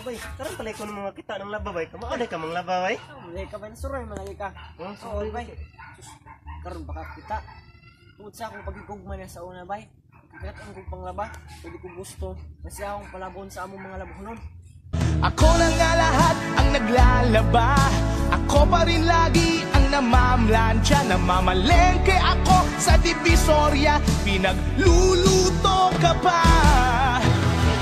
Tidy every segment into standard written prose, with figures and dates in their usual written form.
Bay. Karon pala ko ng mga kita ng laba, bay. Kamao day ka mang laba, bay. Lagi ka ba? Nasuroy man lagi ka. Oh, Oo, bay. Sus, karon baka kita. Tungod sa akong pagigugma niya sa una, bay. Kagat ang kong panglaba, pwede ko gusto. Kasi akong palabon sa among mga labuhonon. Ako na nga lahat ang naglalaba. Ako pa rin lagi ang namamlansya. Namamalengke ako sa Divisoria. Pinagluluto ka pa.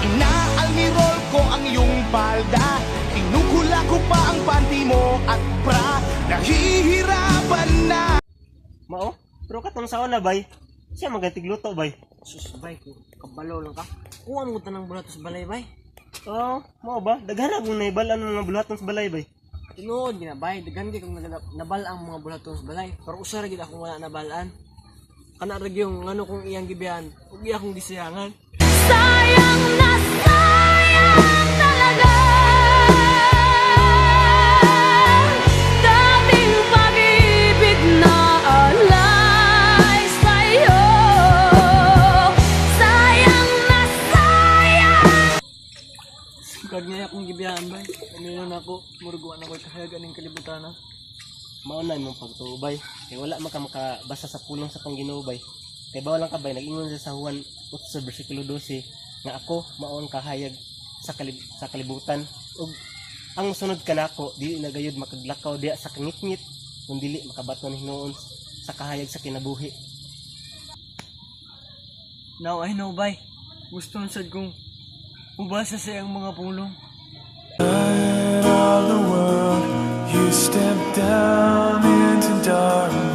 Inaalmirol ko ang iyong palda. Tinukula ko pa ang panty mo at bra. Nahihirapan na. Mao? Pero katong sa una, bay. Siya magantig luto, bay. Sus, bay, kung kabalo lang ka. Kuha mo tanang bulat sa balay, bay. Oo, mao ba? Daghan akong naibal ang mga buluhaton sa balay, bay. Tinuod gina, bay. Daghan kay kung nabal ang mga bulaton sa balay. Pero usa ra gid akong wala nabalaan. Kana ra gyud ngano kung iyang gibiyan ug iya akong gisiyangan. Sayang na sayang talaga. Dating pag-ibig na alay sa'yo. Sayang na sayang. Kag niya akong gibiyan, bay. Uminon ako, murguan ako kahayag aning kalibutan. Ah. Mao na imong pagtuo, bay. Kay wala man ka makabasa sa pulong sa Panginoon, bay. Kay bawal lang ka, bay, nag-ingon siya sa Juan 8 bersikulo 12 nga ako mao ang kahayag sa kalibutan ug ang mosunod kanako dili na gayud makaglakaw diha sa kangitngit kun dili makabaton hinuon sa kahayag sa kinabuhi. Now I know, bay. Gusto na sad kong ubasa sa iyang mga pulong. Light of the world, you step down into darkness.